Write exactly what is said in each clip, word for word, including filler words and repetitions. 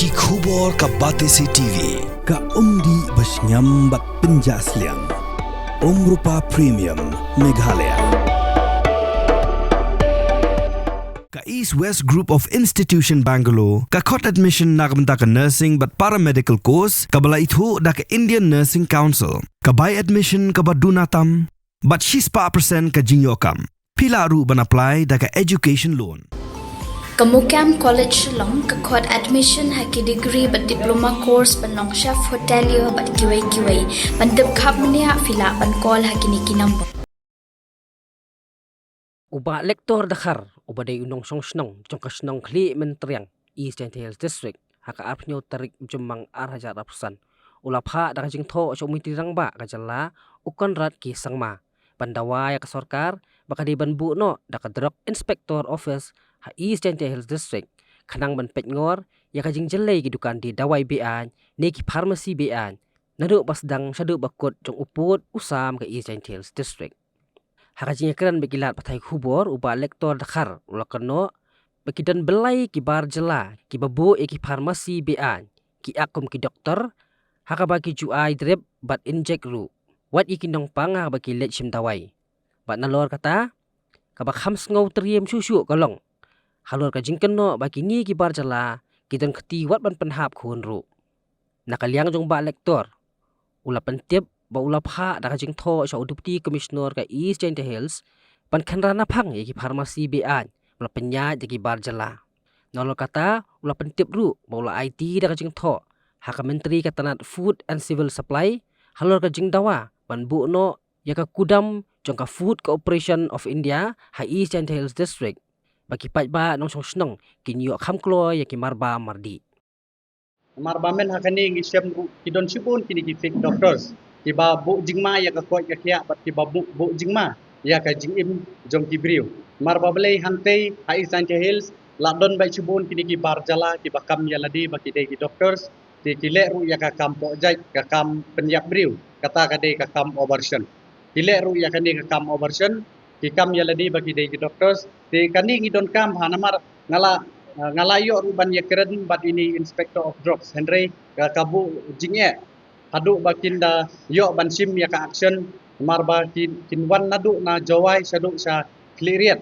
Ki khubor ka Batesi T V, ka umdih ba shngiam bad pynjah sliang. Umrupa Premium, Meghalaya. Ka East West Group of Institution Bangalore, ka khot admission na ka bynta ka nursing bad paramedical course, kaba la ithuh da ka Indian Nursing Council, ka bai admission kaba duna tam, bad shispah percent ka jingïoh kam. Phi lah ruh ban apply da ka education loan. Ka MOKAM College Shillong ka khot admission ha ki degree bad diploma course ban long chef hotelier bad kiwei kiwei. Ban tip khapmniah phi lah ban call ha kine ki number. U Bah Lector Dkhar, uba dei u nongshong shnong jong ka shnong Khlieh Myntriang, East Jaintia Hills District, ha ka arphew tarik Jymmang ar hajar arphew san, u la phah da ka jingthoh sha u Myntri Rangbah ka jylla, u Conrad K Sangma, ban dawa ïa ka sorkar ba ka dei ban buh noh da ka Drug Inspector Office ha East Jaintia Hills District, khnang ban peit ngor ïa ka jingjyllei ki dukan die dawai be-aiñ ne ki pharmacy be-aiñ, naduh ba sdang shaduh ba kut jong u pud u sam ka East Jaintia Hills District. Ha ka jingïakren bad ki lad pathai khubor, u Bah Lector Dkhar u la kynnoh ba ki don byllei ki bar jylla kiba buh ïa ki pharmacy be-aiñ, ki act kum ki doktor, ha kaba ki ju ai drip bad injek ruh wat ïa ki nongpang ha kaba ki leit shim dawai. Bad nalor kata, kaba kham sngew triem shuh shuh ka long halor ka jingkynnoh ba kine ki bar jylla ki don kti wat ban pynhap khun ruh. Na ka liang jong Bah Lector, u la pyntip ba u la phah da ka jingthoh sha u Deputy Commissioner ka East Jaintia Hills ban khynra naphang ïa ki pharmacy be-aiñ ba la pynïaid da ki bar jylla. Nalor kata, u la pyntip ruh ba u la aiti da ka jingthoh ha ka Myntri ka tnat Food and Civil Supply halor ka jingdawa ban buh noh ïa ka kudam jong ka Food Corporation of India ha East Jaintia Hills District, ba ki paidbah nongshong shnong kin ïoh kham kloi ïa ki marbam mardih. Namar ba mynta ha kane ngi shem ruh ki don shibun kine ki fake doctors kiba buh jingma ïa ka koit ka khiah bad kiba buh, buh jingma ïa ka jingim jong ki briew. Namar ba balei hangtei ha East Jaintia Hills la don beit shibun kine ki bar jylla kiba kam ïa lade ba ki dei ki doctors, te ki leh ruh ïa ka kam poh jait, ka kam pynïap briew, kata ka dei ka kam abortion. Ki leh ruh ïa kane ka kam abortion, ki kam ïa lade ba ki dei ki doctors. Te kane ngi donkam ha, namar nga la, nga la ïoh ruh ban ïakren bad ine i Inspector of Drugs, hynrei ka, ka buh jingeh haduh ba kin da ïoh ban shim ïa ka action, namar ba kin, kin wan naduh na Jowai shaduh sha Khliehriat,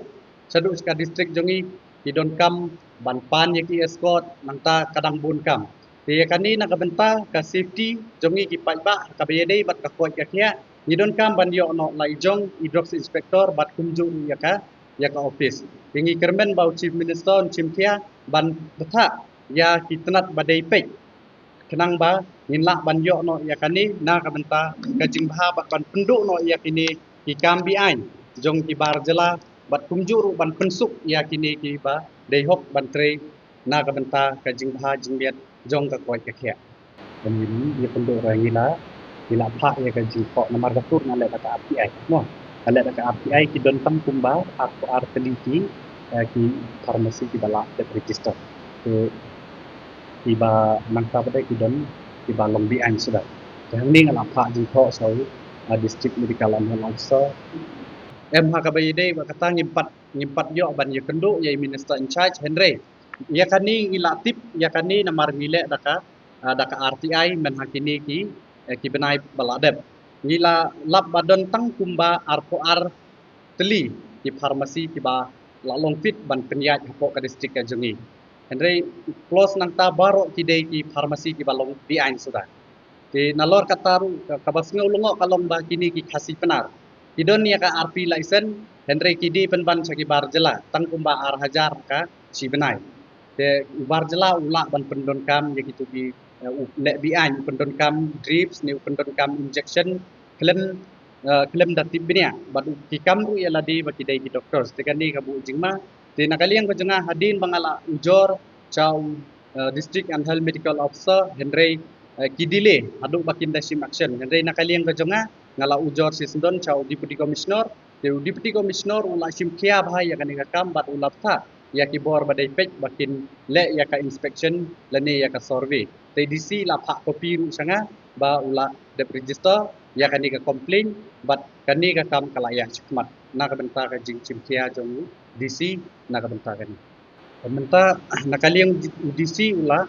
shaduh sha ka district jong ngi, ki donkam ban pan ïa ki escort, nangta ka dang bun kam. Te ïa kane na ka bynta ka safety jong ngi ki paidbah, kaba ïadei bad ka koit ka khiah, ngi donkam ban ïoh noh la i jong i Drugs Inspector bad kumjuh ruh ïa ka, ïa ka office. Te ngi kyrmen ba u Chief Minister un shim khia ban bthah ïa ki tnat ba dei peit, khnang ba ngin lah ban ïoh noh ïa kane na ka bynta ka jingbha bad ban pynduh noh ïa kine ki kam be-aiñ jong ki bar jylla, bad kumjuh ruh ban pynsuk ïa kine kiba dei hok ban trei na ka bynta ka jingbha jingmiat jong ka koit ka khiah. Ban ïa pynduh ruh ngi la, ngi la phah ïa ka jingthoh namar ka tur nga leh da ka R T I mo. Nga leh da ka R T I, ki don tang kumba arphew ar tylli ki, eh, ki pharmacy kiba la dep register. Te kiba nangta pat de ki don kiba long be-aiñ suda. Te hangne nga la phah jingthoh sha u, eh, District Medical and Health Officer. Em, ha kaba ïadei bad kata ngim pat, ngim pat ïoh ban ïakynduh ïa i Minister in charge, hynrei ïa kane ngi la tip ïa kane namar ngi leh da ka, ah, da ka R T I mynha kine ki, eh, ki bnai ba la dep. Ngi la lap ba don tang kumba arphew ar tylli ki pharmacy kiba la long fit ban pynïaid hapoh ka district ka jong ngi. Hynrei plus nangta baroh ki dei ki pharmacy kiba long be-aiñ suda. Te nalor kata ruh ka, kaba sngew lyngngoh ka long ba kine ki Khasi Pnar ki don ïa ka R P license, hynrei ki die pynban sha ki bar jylla tang kumba ar hajar ka shi bnai. Te u bar jylla u lah ban pyndonkam ïa kito ki, eh, u leh be-aiñ, u pyndonkam drips ne u pyndonkam injection khlem, eh, khlem da tip bniah, bad u, ki kam ruh ïa lade ba ki dei ki doctors. Te kane ka buh jingma. Te na ka liang ka jong nga, hadien ba nga la ujor sha u, eh, District and Health Medical Officer, hynrei, eh, ki delay haduh ba kin da shim action. Hynrei na ka liang ka jong nga, nga la ujor shisyndon sha u Deputy Commissioner. Te u Deputy Commissioner u la shim khia bha ïa kane ka kam bad u la bthah ïa ki bor ba dei peit ba kin leh ïa ka inspection lane ïa ka survey. Te D C la phah copy ruh sha nga ba u la dep register ïa kane ka complaint bad kane ka kam ka la ïaid shakhmat na ka bynta ka jingshim khia jong u D C na ka bynta kane. Mynta na ka liang u D C u la,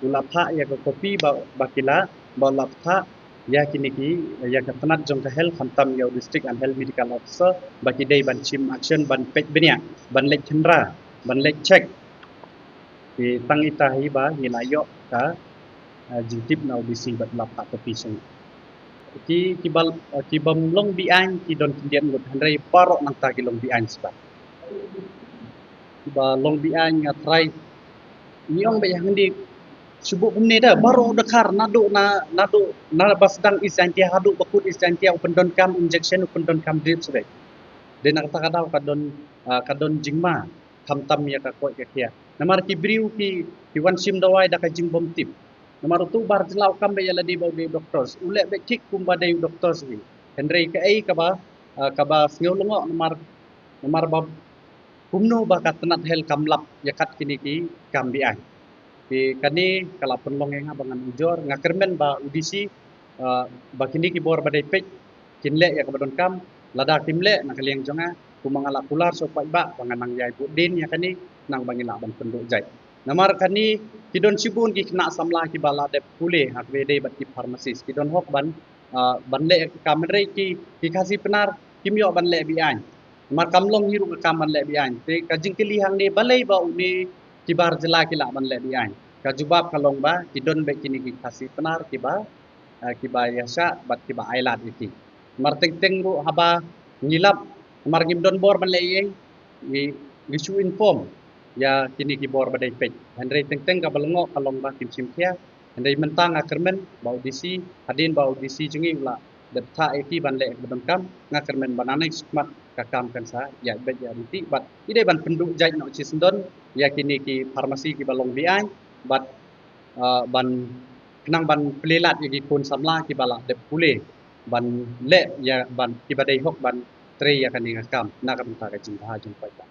u la phah ïa ka copy ba, ba ki la, ba u la phah ïa kine ki, ïa ka tnat jong ka health, khamtam ïa u District and Health Medical Officer, ba ki dei ban shim action, ban peit bniah, ban leit khynra, ban leit check. Te tang ita hi ba ngi la ïoh ka, ah, jingtip na u D C bad la phah copy sha ngi. Ki, ki ba, ki bym long be-aiñ ki don khyndiat ngut, hynrei baroh nangta ki long be-aiñ shuh. Ki ba long be-aiñ nga trai, ngi ong ba ïa hangne shu buh kumne da, baroh u dkhar, naduh na, naduh na ba sdang East Jaintia haduh ba kut East Jaintia u pyndonkam injection, u pyndonkam drip shuh. Dei na kata ka daw ka don, ah, ka don jingma khamtam ïa ka koit ka khiah. Namar ki briew ki, ki wan shim dawai da ka jingbymtip. Namar utu u bar jylla u kam beit ïa lade ba u dei u doctors, u leh beit thik kumba dei u doctors hi. Hynrei kaei kaba, ah, kaba sngew lyngngoh namar, namar ba kumno ba ka tnat health kam lap ïa kat kine ki kam be-aiñ. Te kane ka la pynlong ïa nga ba ngan ujor, nga kyrmen ba u D C, ah, ba kine ki bor ba dei peit kin leh ïa kaba donkam, lada kim leh na ka liang jong nga, kumba nga la kular sha u paidbah ba ngan nang ïai buh dien ïa kane, nang ba ngin lah ban pynduh jait. Namar kane ki don shibun ki khynnah samla kiba la dep pule ha kaba ïadei bad ki pharmacist, ki don hok ban, ah, ban leh ïa ka kam, hynrei ki, ki Khasi Pnar kim ïoh ban leh be-aiñ. Namar kam long hi ruh ka kam ban leh be-aiñ. Te ka jingkylli hangne balei ba une ki bar jylla ki lah ban leh be-aiñ. Ka jubab ka long ba ki don beit kine ki Khasi Pnar kiba, ah, kiba ïaishah bad kiba ailad ïa ki. Namar teng teng ruh haba ngi lap, namar ngim don bor ban leh ei ei, ngi, ngi shu inform ïa kine ki bor ba dei peit. Hynrei teng teng kaba lyngngoh ka long ba kim shim khia. Hynrei mynta nga kyrmen ba u D C, hadien ba u D C jong ngi u la dep thah ïa ki ban leh kaba donkam, nga kyrmen ba nangne shakhmat ka kam kan sa ïaid beit ïaid ryntih bad ngi dei ban pynduh jait noh shisyndon ïa kine ki pharmacy kiba long be-aiñ bad, ah, ban khnang ban plie lad ïa ki khun samla kiba la dep pule ban leh ïa ban kiba dei hok ban trei ïa kane ka kam na ka bynta ka jingbha jong u paidbah.